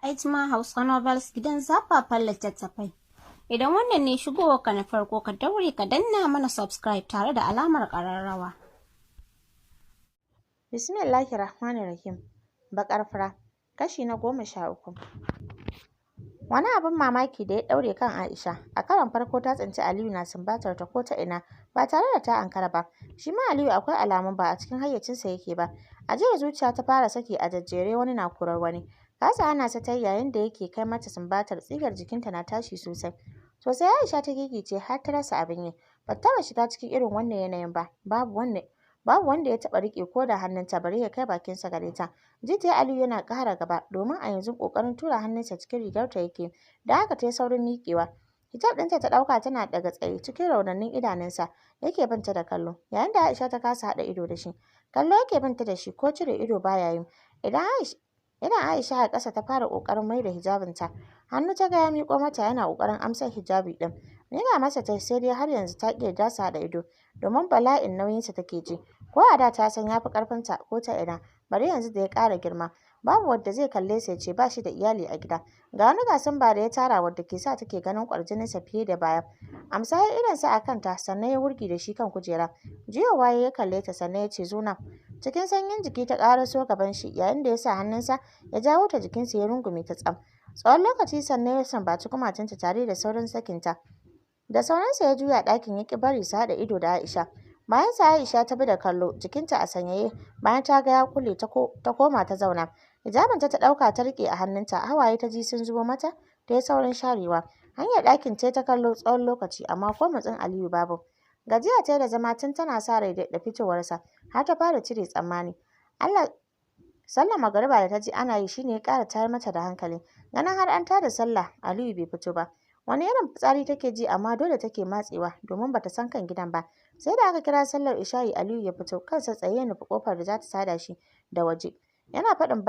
Aitma Hausa Novels, gidan zafafan littattafai. Idan wannan ne shigowarka na farko, ka daure ka danna mana subscribe tare da alamar ƙararrawa. Bismillahir Rahmanir Rahim. Baƙar fura, kashi na 13. Wani abin mamaki da ya ɗaure kan Aisha, a karon farko ta tsinci Aliyu na sumbatar ta ko ta ina ba tare da ta ankara ba. Shi ma Aliyu akwai alamun ba a cikin hayyacinsa yake ba. Ajiyar zuciya ta fara saki a jajjere, wani na korar wani. Kasa hana sa ta yi yayin da yake kai mata sumbatar, tsigar jikinta na tashi sosai. Sosai Aisha ta gigice har ta rasa abin yi. Ba ta taɓa shiga cikin irin wannan yanayin ba. Babu wanda ya taɓa riƙe ko da hannunta bare ya kai bakinsa gare ta. Ji ta Aliyu yana ƙara gaba, domin a yanzu ƙoƙarin tura hannunsa cikin rigarta yake. Da haka ta yi saurin miƙewa. Hijab ɗinta ta ɗauka tana daga tsaye. Cikin raunannun idanunsa yake binta da kallo, yayin da Aisha ta kasa haɗa ido da shi. Kallo yake binta da shi, ko cire ido baya yi. Idan Aisha Idan Aisha a ƙasa, ta fara ƙoƙarin maida hijabinta. Hannu ta ga ya miƙo mata yana ƙoƙarin amsar hijabi ɗin. Miƙa masa ta, sai dai har yanzu ta ƙi yarda su haɗa ido domin bala'in nauyinsa take ji. Ko a da ta san ya fi ƙarfinta ko ta ina, bare yanzu da ya ƙara girma. Babu wanda zai kalle sa ya ce ba shi da iyali a gida. Ga wani gasan da ya tara wadda ke sa take ganin ƙwarjininsa fiye da baya. Amsa ya idonsa a kanta, sannan ya wurgi da shi kan kujera. Juyowa ya kalle ta, sannan ya ce, "Zo nan." Cikin sanyin jiki ta ƙaraso gaban shi, yayin da ya sa hannunsa ya jawo ta jikinsa ya rungume ta tsam. Tsawon lokaci, sannan ya sumbaci kumatunta tare da saurin sakinta. Da sauransa ya juya ɗakin, ya ƙi bari su haɗa ido da Aisha. Bayan sa Aisha ta bi da kallo, jikinta a sanyaye. Bayan ta ga ya kule, ta koma ta zauna. Hijabinta ta ɗauka ta riƙe a hannunta, hawaye ta ji sun zubo mata, ta yi saurin sharewa. Hanyar ɗakin ta ta kallo tsawon lokaci, amma ko motsin Aliyu babu. Gajiya ta yi da zama, tun tana sa rai da fitowarsa har ta fara cire tsammani. Allah sallar magariba da ta ji ana yi shine ya ƙara tayar mata da hankali. Ganin har an tada sallah Aliyu bai fito ba. Wani irin fitsari take ji, amma dole take matsewa domin bata san kan gidan ba. Sai da aka kira sallar isha'i Aliyu ya fito, kansa tsaye ya nufi kofar da za ta sada shi da waje. Yana faɗin,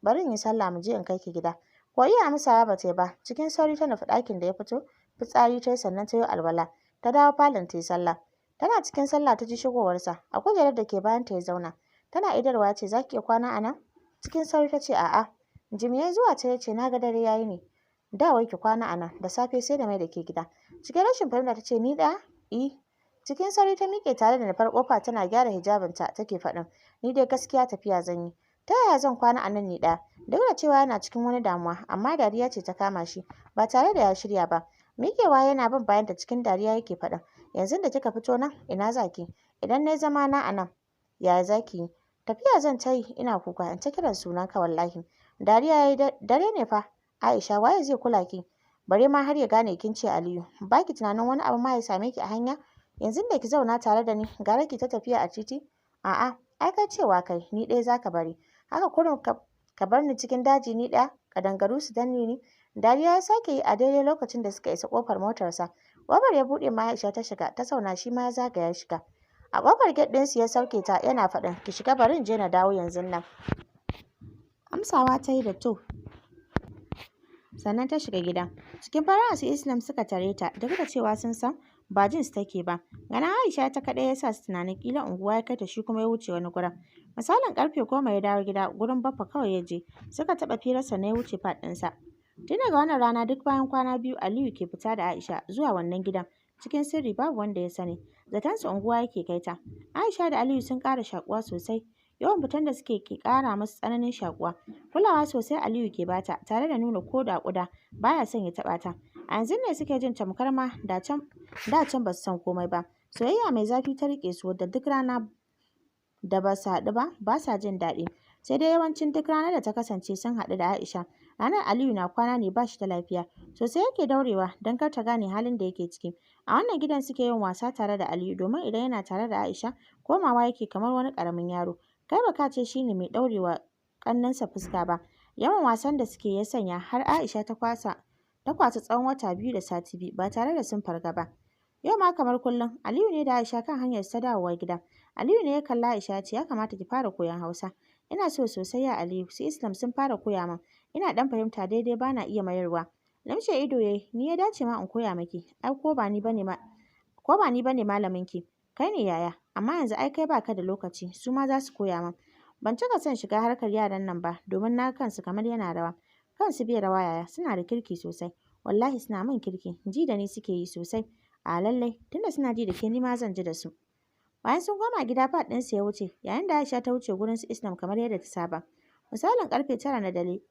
"Bari in yi sallah, mu je in kai ki gida." Ko iya amsawa ba ta yi ba, cikin sauri ta nufi ɗakin da ya fito, fitsari ta yi, sannan ta yi alwala. Ta dawo falon ta yi sallah. Tana cikin sallah ta ji shigowarsa. A kujerar da ke bayan ta ya zauna. Tana idarwa ya ce, "Za ki iya kwana a nan?" Cikin sauri ta ce, "A'a." Jim ya zuwa ta ya ce, "Na ga dare ya yi ne. Da wai ki kwana a nan, da safe sai da mai da ke gida." Cikin rashin fahimta ta ce, "Ni ɗaya?" "I." Cikin sauri ta miƙe tare da nufar ƙofa tana gyara hijabinta take faɗin, "Ni dai gaskiya tafiya zan yi. Ta yaya zan kwana a nan ni ɗaya?" Duk da cewa yana cikin wani damuwa, amma dariya ce ta kama shi ba tare da ya shirya ba. Miƙewa yana bin bayanta, cikin dariya yake faɗin, "Yanzu da kika fito nan, ina za ki? Idan na zama na a nan, yaya za ki yi? Tafiya zan ta yi ina kuka, in ta kiran sunanka wallahi." Dariya ya yi, "Dare ne fa, Aisha, waye zai kula ki? Bare ma har ya gane kin ce Aliyu. Ba ki tunanin wani abu ma ya same ki a hanya? Yanzu da ki zauna tare da ni, gara ki ta tafiya a titi." "A'a, ai kai cewa kai ni ɗaya za ka bari. Haka kurum ka bar ni cikin daji ni ɗaya, ƙadangaru su danne ni." Dariya ya sake yi a daidai lokacin da suka isa ƙofar motarsa. Ƙofar ya buɗe ma Aisha ta shiga, ta zauna, shi ma ya zagaya ya shiga. A ƙofar gate ɗinsu ya sauke ta yana faɗin, "Ki shiga, bari in je na dawo yanzun nan." Amsawa ta yi da to. Sannan ta shiga gida. Cikin fara'a su Islam suka tare ta, duk da cewa sun san ba jin su take ba. Ganin Aisha ta kaɗai ya sa su tunanin ƙila unguwa ya kai ta, shi kuma ya wuce wani gurin. Misalin ƙarfe 10 ya dawo gida, gurin Baffa kawai ya je. Suka taɓa fira, sannan ya wuce part ɗinsa. Tun daga wannan rana, duk bayan kwana 2 Aliyu ke fita da Aisha zuwa wannan gidan cikin sirri, babu wanda ya sani. Zaton su unguwa yake kai ta. Aisha da Aliyu sun ƙara shaƙuwa sosai. Yawan fitan da suke ke ƙara musu tsananin shaƙuwa. Kulawa sosai Aliyu ke bata, tare da nuna ko da ƙuda baya son ya taɓa ta. A yanzu ne suke jin tamkar ma da can ba su san komai ba. Soyayya mai zafi ta riƙe su, wadda duk rana da ba su haɗu ba, ba sa jin daɗi. Sai dai yawancin duk ranar da ta kasance sun haɗu da Aisha, ranar Aliyu na kwana ne ba shi da lafiya. Sosai yake daurewa don kar ta gane halin da yake ciki. A wannan gidan suke yin wasa tare da Aliyu, domin idan yana tare da Aisha, komawa yake kamar wani ƙaramin yaro. Kai ba ka ce shi ne mai ɗaurewa ƙannensa fuska ba. Yawan wasan da suke ya sanya har Aisha ta kwasa tsawon wata 2 da sati 2 ba tare da sun farga ba. Yau ma kamar kullum, Aliyu ne da Aisha kan hanyar ta dawowa gida. Aliyu ne ya kalla Aisha ya ce, "Ya kamata ki fara koyon Hausa." "Ina so sosai ya Aliyu, su Islam sun fara koya min. Ina ɗan fahimta daidai, bana iya mayarwa." Limshe ido yayi, "Ni ya dace ma in koya miki. Ai ko ba ni bane malamin ki. Kai ne yaya, amma yanzu ai kai baka da lokaci, su ma za su koya min. Ban cika son shiga harkar yaran nan ba, domin na kansu kamar yana rawa." Kansu bai rawa yaya, suna da kirki sosai. Wallahi suna min kirki, ji da ni suke yi sosai. A lallai, tunda suna ji da ke ni ma zan ji da su. Bayan sun koma gida fat ɗinsu ya wuce, yayin da Aisha ta wuce gurin su Islam kamar yadda ta saba. Misalin karfe 9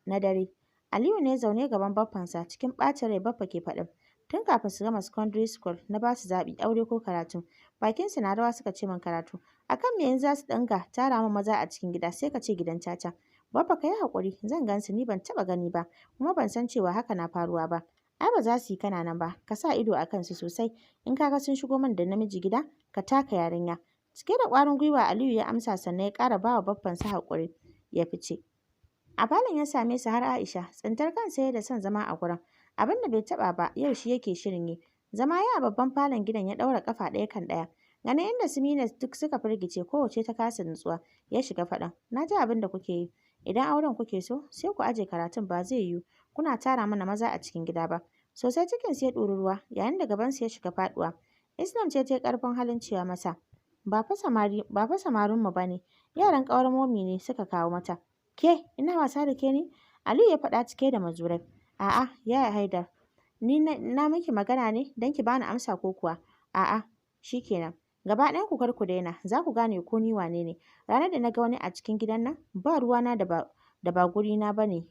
na dare, Aliyu ne zaune gaban baffansa cikin ɓacin rai. Baffa ke faɗin, "Tun kafin su gama secondary school na ba su zaɓi, aure ko karatu. Bakinsu na rawa suka ce min karatu. Akan me yanzu za su dinga tara min maza a cikin gida sai ka ce gidan caca?" "Baffa, ka yi haƙuri, zan gansu. Ni ban taɓa gani ba, kuma ban san cewa haka na faruwa ba." "Ai ba za su yi kana nan ba, ka sa ido a kansu sosai. In ka ga sun shigo min da namiji gida, ka taka yarinya." Cike da ƙwarin gwiwa Aliyu ya amsa, sannan ya ƙara ba wa baffansa haƙuri ya fice. A falon ya same su har Aisha, tsintar kansa ya da son zama a gurin. Abin da bai taɓa ba yau shi yake shirin yi. Zama ya a babban falon gidan, ya ɗaura ƙafa ɗaya kan ɗaya. Ganin inda su Mina duk suka firgice, kowacce ta kasa nutsuwa, ya shiga faɗin, "Na ji abin da kuke yi. Idan auren kuke so, sai ku aje karatun. Ba zai yiwu kuna tara mana maza a cikin gida ba." Sosai cikinsu ya ɗori ruwa, yayin da gabansu ya shiga faɗuwa. Islam ce ta yi ƙarfin halin cewa masa, "Ba fa samarinmu ba ne, yaran ƙawar Momi ne suka kawo mata." "Ke, ina wasa da ke ne?" Aliyu ya faɗa cike da mazurai. "A'a, yaya Haidar, ni na miki magana ne don ki bani amsa ko kuwa?" "A'a, shikenan. Gaba ɗayan ku kar ku daina, za ku gane ko ni wane ne. Ranar da na ga wani a cikin gidan nan, ba ruwana da ba gurina ba ne,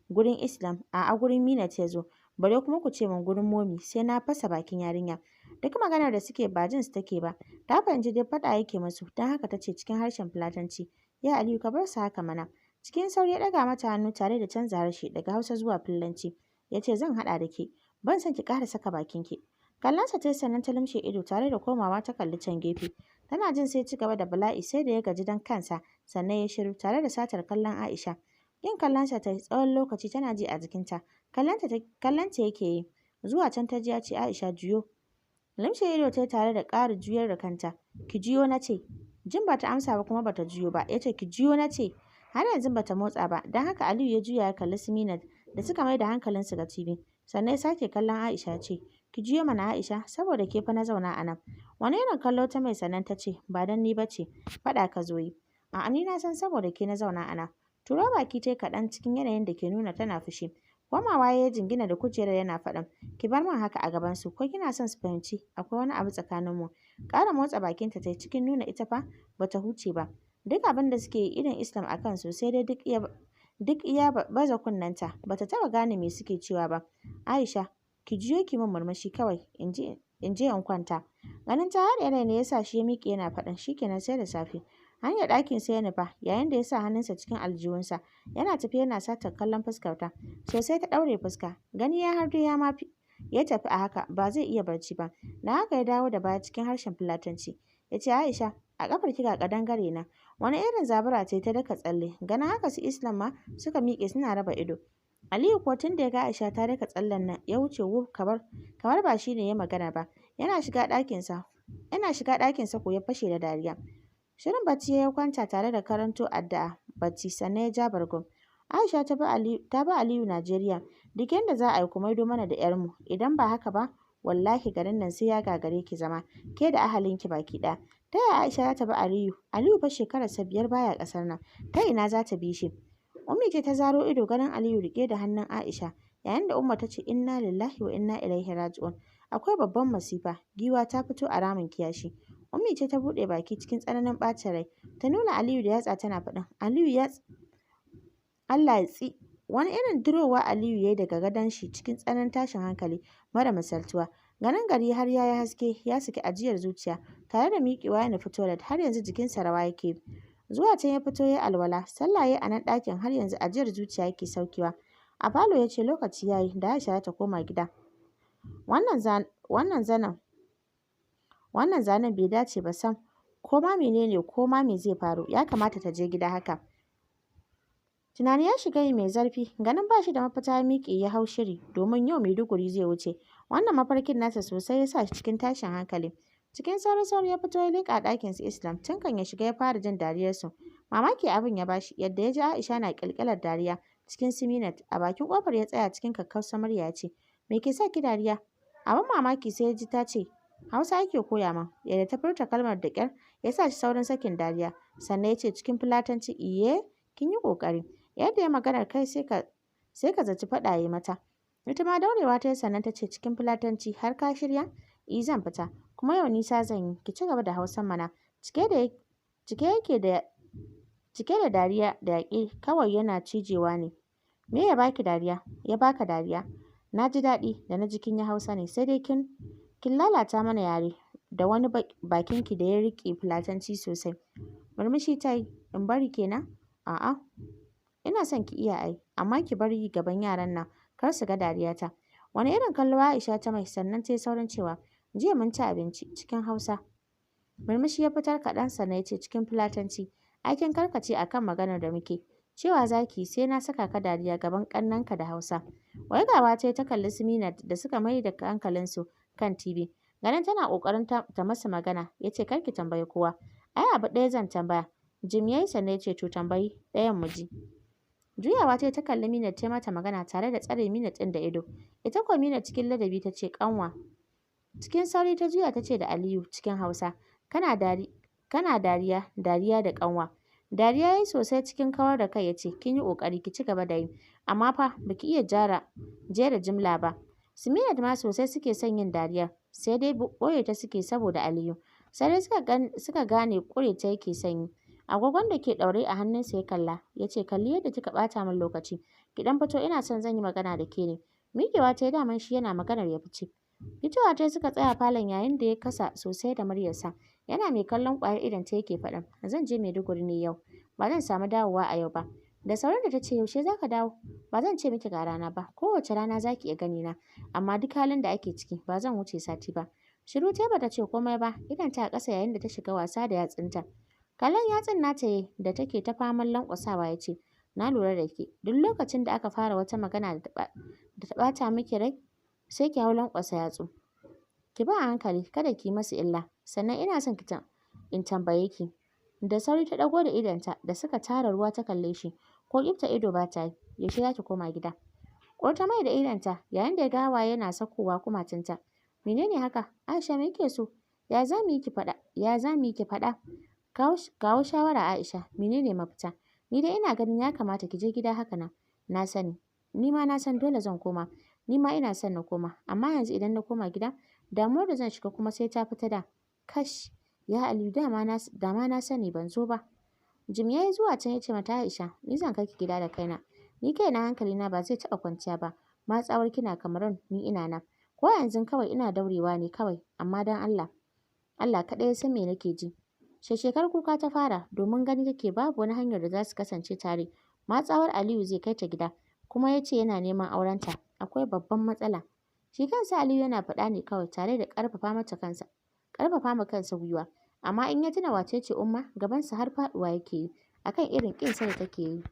gurin Islam, a'a, gurin Minat ya zo. Bare kuma ku ce min gurin Momi, sai na fasa bakin yarinya." Duk maganar da suke ba jin su take ba. Ta fahimci dai faɗa yake musu, don haka ta ce cikin harshen Fulatanci, "Ya Aliyu, ka bar su haka mana." Cikin sauri ya ɗaga mata hannu tare da canza harshe daga Hausa zuwa Fulanci. Ya ce, "Zan haɗa da ke. Ban son ki ƙara saka bakin ki." Kallonsa ta yi, sannan ta lumshe ido tare da komawa ta kalli can gefe. Tana jin sai ci gaba da bala'i, sai da ya gaji don kansa sannan ya shiru tare da satar kallon Aisha. Yin kallonsa ta tsawon lokaci tana ji a jikinta. Kallonta yake yi. Zuwa can ta ji ya ce, "Aisha, juyo." Lumshe ido ta tare da ƙara juyar da kanta. "Ki juyo na ce." Jin bata amsa ba kuma bata juyo ba, ya ce, "Ki juyo na ce." Har yanzu bata motsa ba, don haka Aliyu ya juya ya kalli su Minat da suka mai da hankalinsu ga TV. Sannan ya sake kallon Aisha, ce, "Ki juyo mana Aisha, saboda ke fa na zauna a nan." Wani irin kallo ta mai, sannan ta ce, "Ba don ni ba ce, faɗa ka zo yi." "A'a, ni na san saboda ke na zauna a nan." Turo baki ta kaɗan cikin yanayin da ke nuna tana fushi. Komawa ya jingina da kujerar yana faɗin, "Ki bar min haka a gabansu, ko kina son su fahimci akwai wani abu tsakaninmu?" Ƙara motsa bakinta ta cikin nuna ita fa bata huce ba. Duk abin da suke yi idon Islam a kansu, sai dai duk iya baza kunnenta bata taɓa gane me suke cewa ba. "Aisha, ki juyo ki min murmushi kawai in je in kwanta." Ganin ta haɗe rai ne ya sa shi ya miƙe yana faɗin, "Shikenan, sai da safe." Hanyar ɗakin sai ya nufa yayin da ya sa hannunsa cikin aljihunsa. Yana tafe yana satar kallon fuskarta. Sosai ta ɗaure fuska. Gani ya har dai ya ma ya tafi a haka ba zai iya barci ba. Na haka ya dawo da baya cikin harshen Fulatanci. Ya ce, "Aisha, a ƙafar ki ga ƙadangare na." Wani irin zabura ce ta daka tsalle. Ganin haka su Islam ma suka miƙe suna raba ido. Aliyu kuwa tun da ya ga Aisha ta daka tsallen nan ya wuce wuf kamar ba shi ne ya magana ba. Yana shiga ɗakinsa ko ya fashe da dariya. Shirin bacci ya kwanta tare da karanto addu'a bacci, sannan ya ja bargo. Aisha ta bi Aliyu Najeriya. Duk yanda za a yi ku maido mana da 'yarmu, idan ba haka ba wallahi garin nan sai ya gagare ki zama, ke da ahalinki baki ɗaya. Ta yaya Aisha za ta bi Aliyu? Aliyu fa shekararsa 5 baya ƙasar nan. Ta ina za ta bi shi? Ummi ce ta zaro ido ganin Aliyu riƙe da hannun Aisha, yayin da Umma ta ce, "Inna lillahi wa inna ilaihi raji'un. Akwai babban masifa, giwa ta fito a ramin kiyashi." Ummi ce ta buɗe baki cikin tsananin ɓacin rai. Ta nuna Aliyu da yatsa tana faɗin, "Aliyu ya Allah ya tsi." Wani irin durowa Aliyu ya yi daga gadon shi cikin tsananin tashin hankali mara misaltuwa. Ganin gari har ya yi haske, ya saki ajiyar zuciya tare da miƙewa ya nufi toilet, har yanzu jikinsa rawa yake. Zuwa can ya fito ya yi alwala, sallah ya a nan ɗakin, har yanzu ajiyar zuciya yake saukewa. A falo ya ce, "Lokaci ya yi da Aisha za ta koma gida. Wannan zanen bai dace ba sam. Ko ma menene, ko ma me zai faru, ya kamata ta je gida haka." Tunani ya shiga yi mai zarfi, ganin ba shi da mafita ya miƙe ya hau shiri domin yau Maiduguri zai wuce. Wannan mafarkin nasa sosai ya sa shi cikin tashin hankali. Cikin sauri-sauri ya fito ya leƙa ɗakin su Islam, tun kan ya shiga ya fara jin dariyarsu. Mamaki abin ya bashi yadda ya ji Aisha na ƙyalƙyalar dariya cikin su Minat. A bakin ƙofar ya tsaya, cikin kakkausar murya ya ce, "Me ke sa ki dariya?" Abin mamaki sai ya ji ta ce, "Hausa ake koya min." Yadda ta furta kalmar da ƙyar ya sa shi saurin sakin dariya. Sannan ya ce cikin Fulatanci, "Iye, kin yi ƙoƙari." Yadda ya maganar kai sai ka Sai ka zaci faɗa ya yi mata. Ita ma daurewa ta yi sannan ta ce cikin Fulatanci, har ka shirya? I, zan fita. Kuma yau nisa zan yi, ki ci gaba da Hausan mana. Cike yake da cike da dariya da yaƙe kawai yana cijewa ne. Me ya baki dariya? Ya baka dariya? Na ji daɗi da na ji kin yi Hausa ne, sai dai kin lalata mana yare da wani bakinki da ya riƙe Fulatanci sosai. Murmushi ta yi, in bari kenan? A'a. Ina son ki iya ai, amma ki bari gaban yaran nan kar su ga dariyata. Wani irin kallo Aisha ta mai sannan ta yi saurin cewa, jiya mun ci abinci cikin Hausa. Murmushi ya fitar kaɗan sannan ya ce cikin Fulatanci, ai kin karkace a kan maganar da muke. Cewa za ki sai na saka ka dariya gaban ƙannenka da Hausa. Waigawa ta yi ta kalli su Minat da suka mai da hankalinsu kan TV. Ganin tana ƙoƙarin ta masa magana, ya ce kar ki tambayi kowa. Ai abu ɗaya zan tambaya. Jim ya yi sannan ya ce to tambayi ɗayan mu ji. Juyawa ta yi ta kalli Minat ta mata magana tare da tsare Minat ɗin da ido. Ita kuwa Minat cikin ladabi ta ce ƙanwa. Cikin sauri ta juya ta ce da Aliyu cikin Hausa, kana dariya, dariya da ƙanwa. Dariya ya yi sosai cikin kawar da kai ya ce, kin yi ƙoƙari ki ci gaba da yi, amma fa baki iya jera jimla ba. Su Minat ma sosai suke son yin dariyar, sai dai ɓoye ta suke saboda Aliyu. Sai dai suka gane ƙure ta yake son yi. Agogon da ke ɗaure a hannunsa ya kalla, ya ce kalli yadda kika ɓata min lokaci, ki ɗan fito ina son zan yi magana da ke ne. Miƙewa ta yi daman shi yana maganar ya fice. Fitowa ta suka tsaya falon yayin da ya kasa sosai da muryarsa. Yana mai kallon ƙwayar idon ta yake faɗin, zan je Maiduguri ne yau, ba zan samu dawowa a yau ba. Da sauran da ta ce yaushe za ka dawo? Ba zan ce miki ga rana ba, kowace rana za ki iya gani na, amma duk halin da ake ciki ba zan wuce sati ba. Shiru ta bata ce komai ba, idon ta a ƙasa yayin da ta shiga wasa da yatsunta. Kallon yatsun nata yayi da take ta faman lanƙwasawa ya ce, na lura da ke, duk lokacin da aka fara wata magana da ta ɓata miki rai, sai ki hau lanƙwasa yatsu. Ki bi a hankali, kada ki yi masu illa. Sannan ina son in tambaye ki. Da sauri ta ɗago da idonta da suka tara ruwa ta kalle shi, ko ƙifta ido ba ta yi, yaushe za ki koma gida? Ƙurta mai da idonta yayin da ya ga hawaye yana saukowa kumatunta. Menene haka? Aisha me kike so? Ya za mu yi ki faɗa? Ya za mu yi ki faɗa? Kawo shawara Aisha, menene mafita? Ni dai ina ganin ya kamata ki je gida haka nan. Na sani. Ni ma na san dole zan koma. Ni ma ina son na koma, amma yanzu idan na koma gida, damuwar da zan shiga kuma sai ta fita da. Kash, ya Aliyu dama na sani ban zo ba. Jim ya yi zuwa can ya ce mata Aisha, ni zan kai ki gida da kaina. Ni kaina hankalina ba zai taɓa kwanciya ba. Matsawar kina Cameroon ni ina nan. Ko yanzu kawai ina daurewa ne kawai, amma don Allah. Allah kaɗai ya san me nake ji. Shekar kuka ta fara domin gani take babu wani hanyar da za su kasance tare. Matsawar Aliyu zai kai ta gida, kuma ya ce yana neman aurenta. Akwai babban matsala. Shi kansa Aliyu yana faɗa ne kawai tare da ƙarfafa ma kansa gwiwa. Amma in ya tuna wace ce Umma, gabansa har faɗuwa yake yi akan irin ƙinsa da take yi.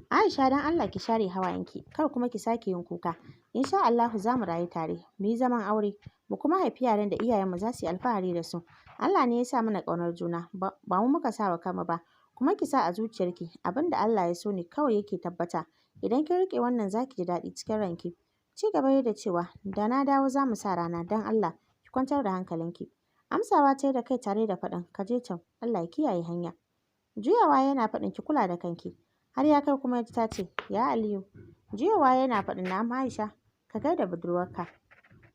Aisha don Allah ki share hawayenki, kar kuma ki sake yin kuka. Insha Allahu za mu rayu tare, mu yi zaman aure, mu kuma haifi yaran da iyayenmu za su yi alfahari da su. Allah ne ya sa mana ƙaunar juna, ba mu muka sa wa kanmu ba. Kuma ki sa a zuciyarki abin da Allah ya so ne kawai yake tabbata. Idan kin riƙe wannan za ki ji daɗi cikin ranki. Ci gaba da cewa da na dawo za mu sa rana don Allah ki kwantar da hankalinki. Amsawa ta yi da kai tare da faɗin ka je can, Allah ya kiyaye hanya. Juyawa yana faɗin ki kula da kanki. Har ya kai kuma ta ce ya Aliyu. Juyawa yana faɗin na'am Aisha, ka gaida budurwarka.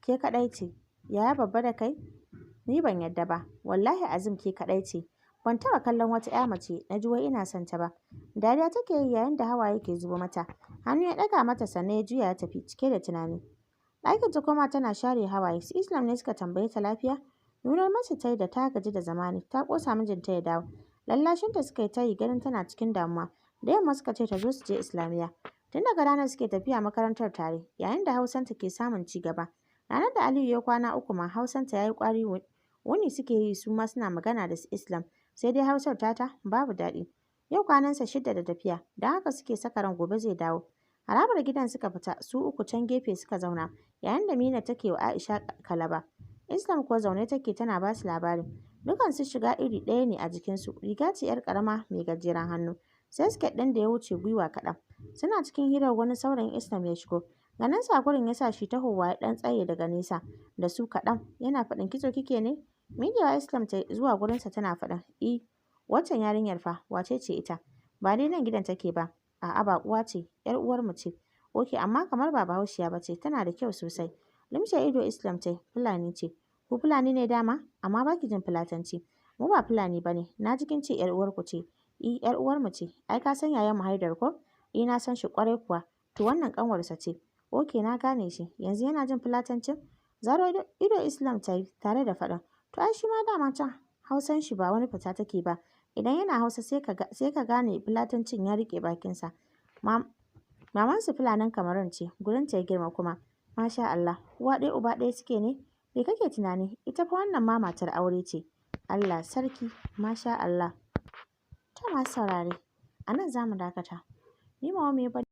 Ke kaɗai ce, yaya babba da kai? Ni ban yadda ba, wallahi Azim ke kaɗai ce. Ban taɓa kallon wata ‘ya mace na ji wai ina son ta ba. Dariya take yi yayin da hawaye ke zubo mata. Hannu ya ɗaga mata sannan ya juya ya tafi cike da tunani. Ɗakin ta koma tana share hawaye. Su Islam ne suka tambaye ta lafiya. Nunar masa ta yi da ta gaji da zamani, ta ƙosa mijinta ya dawo. Lallashinta suka yi ta yi ganin tana cikin damuwa. Da yamma suka ce ta zo su je Islamiyya. Tun daga ranar suke tafiya makarantar tare, yayin da Hausanta ke samun ci gaba. Ranar da Aliyu ya kwana uku ma Hausanta ya yi ƙwari, wuni suke yi su ma suna magana da Islam. Sai dai Hausar tata babu daɗi. Yau kwanansa 6 da tafiya, don haka suke saka ran gobe zai dawo. Harabar gidan suka fita, su uku can gefe suka zauna, yayin da Mina take wa Aisha kalaba. Islam kuwa zaune take tana ba su labari. Dukansu shiga iri ɗaya ne a jikinsu, riga ce 'yar ƙarama mai gajeren hannu, sai siket ɗin da ya wuce gwiwa kaɗan. Suna cikin hirar wani saurayin Islam ya shigo. Ganin sa gurin ya sa shi tahowa ya ɗan tsaye daga nesa da su kaɗan, yana faɗin kitso kike ne? Miƙewa Islam ta zuwa gurinsa tana faɗin, i, waccan yarinyar fa, wace ce ita? Ba dai nan gidan take ba. A'a, baƙuwa ce, 'yar uwarmu ce. Ok, amma kamar ba Bahaushiya ba ce, tana da kyau sosai. Lumshe ido Islam ta yi, Fulani ce. Ku Fulani ne dama? Amma ba ki jin Fulatanci. Mu ba Fulani ba ne, na ji kin ce 'yar uwarku ce. I, 'yar uwarmu ce. Ai ka san yayanmu Haidar ko? I, na san shi ƙwarai kuwa. To wannan ƙanwarsa ce. Ok, na gane shi. Yanzu yana jin Fulatancin? Zaro ido Islam ta yi tare da faɗin, to ai shi ma dama can Hausan shi ba wani fita take ba. Idan yana Hausa sai ka gane Fulatancin ya riƙe bakinsa. Mamansu Fulanin Cameroon ce, gurin ta ya girma kuma. Masha Allah, uwa ɗaya uba ɗaya suke ne? Me kake tunani? Ita fa wannan ma matar aure ce. Allah sarki, masha Allah. To masu saurare, a nan za mu dakata. Ni Mama.